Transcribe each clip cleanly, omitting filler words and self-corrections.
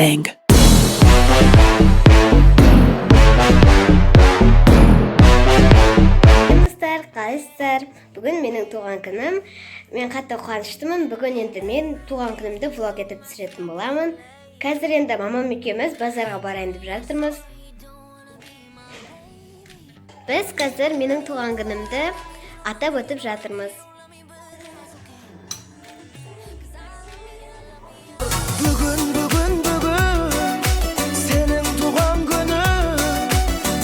Bang. Достар, қалайсыздар? Бүгін менің туған күнім. Мен қатты қуаныштымын. Бүгін енді мен туған күнімді влог етіп түсіретін боламын. Қазір енді мамам екеуміз базарға барайын деп жатырмыз. Біз қазір менің туған күнімді атап өтіп жатырмыз. Бүгін, бүгін, бүгін сенің туған күнің.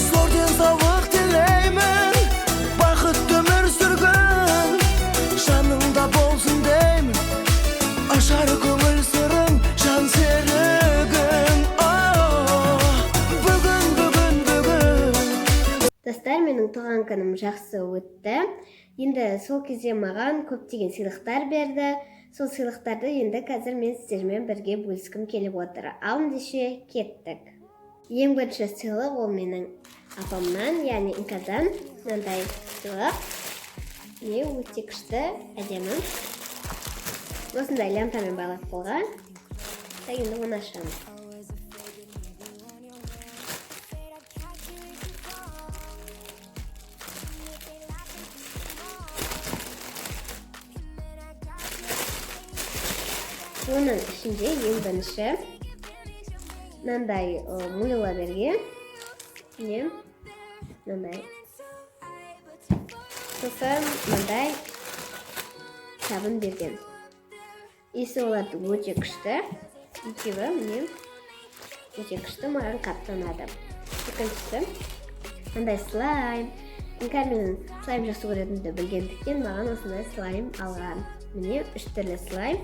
Зор денсаулық тілеймін, бақытты өмір сүргін, жаныңда болсын деймін, ашар көңіл сырың, жан серігің. О, бүгін, бүгін, бүгін. Достар, менің туған күнім жақсы өтті. Енді сол кезде маған көптеген сыйлықтар берді. Сол сыйлықтарды енді қазір мен сіздермен бірге бөліскім келіп отыр. Ал ендеше кеттік. Ең бірінші сыйлық ол менің апамнан, яғни Инкадан мынандай сыйлық. Не өте күшті, әдемі. Осындай лентамен байлап қойған. Так, енді оны ашамыз. Оның ішінде ең бірінші мынандай мыло берген. Міне, мынандай. Сосын мынандай сабын берген. Иісі олардың өте күшті. Екеуі міне өте күшті, маған қатты ұнады. Екіншісі мындай слайм. Іңкәр менің слайм жақсы көретінімді білгендіктен маған осындай слайм алған. Міне, үш түрлі слайм.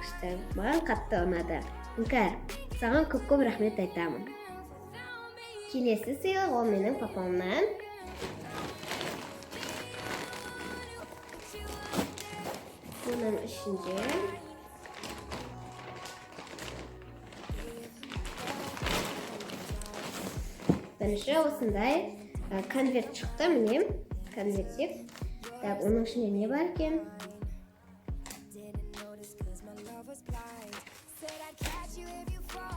Күшті, маған қатты ұнады. Іңкәр, саған көп-көп рахмет айтамын. Келесі сыйлық ол менің папамнан. Оның ішінде бірінші осындай конверт шықты, міне, конвертик. Так, оның ішінде не бар екен?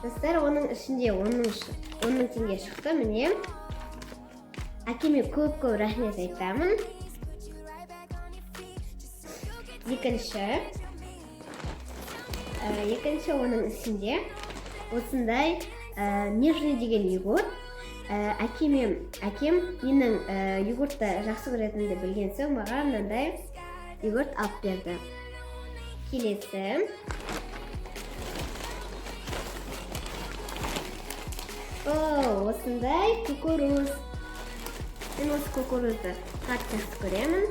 Достар, оның ішінде 10 мың теңге шықты, міне. Әкеме көп-көп рахмет айтамын. Екінші оның ішінде осындай нежный деген йогурт. Әкем менің йогуртты жақсы көретінімді білген соң маған мынандай йогурт алып берді. Келесі. О, осындай кукуруз. Мен осы кукурузды қатты жақсы көремін.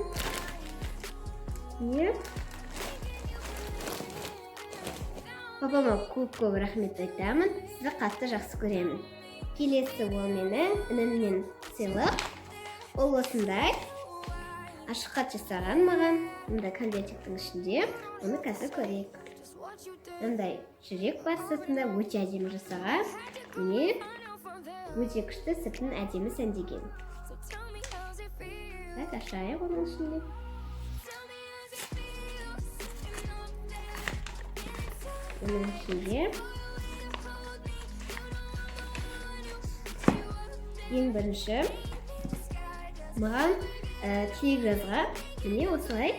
Не? Папама көп-көп рахмет айтамын. Сізді қатты жақсы көремін. Келесі ол менің інімнен сыйлық. Ол осындай ашық хат жасаған маған. Мында конвертиктің ішінде. Оны қазір көрейік. Мындай жүрек бар сыртында, өте әдемі жасаған. Міне, өте күшті, сыртын әдемі сәндеген. Так, ашайық оның ішінде. Оның ішінде ең бірінші маған тілек жазған. Міне, осылай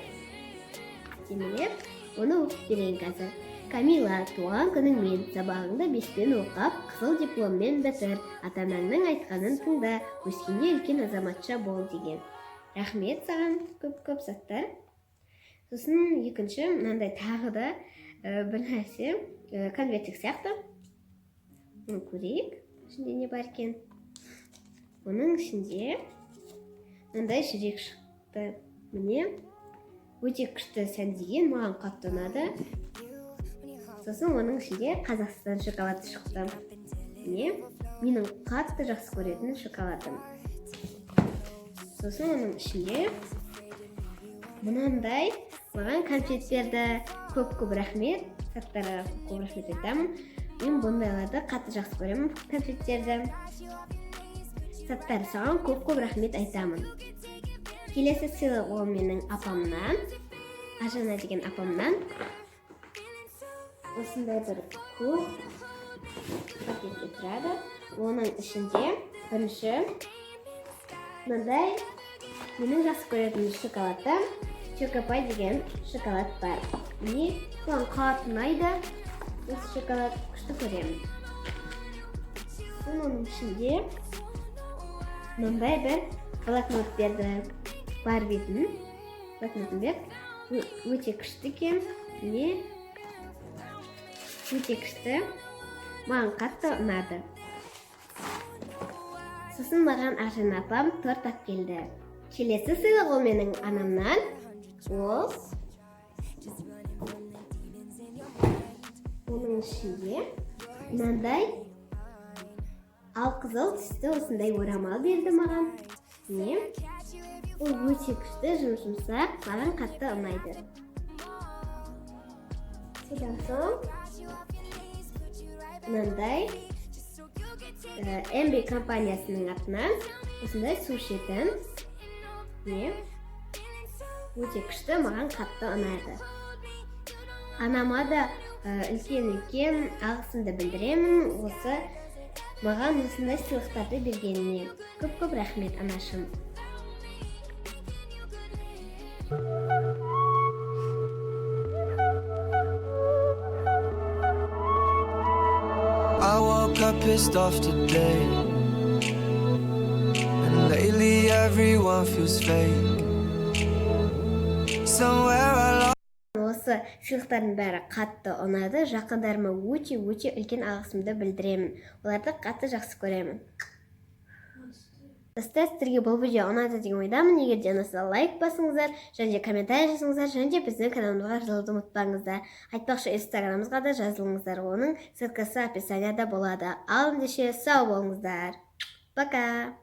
әдемілеп. Оны оқып берейін қазір. Камила, туған күніңмен! Сабағыңды беспен оқып, қызыл дипломмен бітір. Ата-анаңның айтқанын тыңда, өскенде үлкен азаматша бол деген. Рахмет саған көп-көп, Саттар. Сосын екінші мынандай тағы да бір нәрсе, конвертик сияқты. Оны көрейік, ішінде не бар екен. Оның ішінде мынандай жүрек шықты. Міне, өте күшті сәндеген, маған қатты ұнады. Сосын оның ішінде Қазақстан шоколады шықты. Міне, менің қатты жақсы көретін шоколадым. Сосын оның ішінде мынандай маған конфет берді. Көп-көп рахмет Саттарға, көп рахмет айтамын. Мен бұндайларды қатты жақсы көремін, конфеттерді. Саттар, саған көп-көп рахмет айтамын. Келесі сыйлық ол менің апамнан, Ажана деген апамнан. Осындай бір көк пакетте тұрады. Оның ішінде бірінші мынандай менің жақсы көретін шоколадым, Чокопай деген шоколад бар. Міне, маған қатты ұнайды осы шоколад, күшті көремін. Сосын оның ішінде мындай бір блокнот берді, Барбидің блокнотын берді. Өте күшті екен. Міне, өте күшті, маған қатты ұнады. Сосын маған Аржан апам торт алып келді. Келесі сыйлық, ол менің анамнан. Ол, оның ішінде мынандай алқызыл түсті осындай орамал берді маған. Міне, ол өте күшті, жұм жұмсақ, маған қатты ұнайды. Содан соң мынандай MB компаниясының атынан осындай су ішетін. Міне, өте күшті, маған қатты ұнайды. Анама да үлкен үлкен алғысымды білдіремін осы маған осындай сыйлықтарды бергеніне. Көп көп рахмет, анашым. I woke up pissed off today. And lately everyone feels fake. Somewhere I lost. Осы сыйлықтардың бәрі қатты ұнады. Жақындарыма өте өте үлкен алғысымды білдіремін, оларды қатты жақсы көремін. Достар, сіздерге бұл видео ұнады деген ойдамын. Егер де ұнаса, лайк басыңыздар және де комментарий жазыңыздар және де біздің каналымызға жазылуды ұмытпаңыздар. Айтпақшы, инстаграмымызға да жазылыңыздар, оның ссылкасы описанияда болады. Ал ендеше, сау болыңыздар, пока!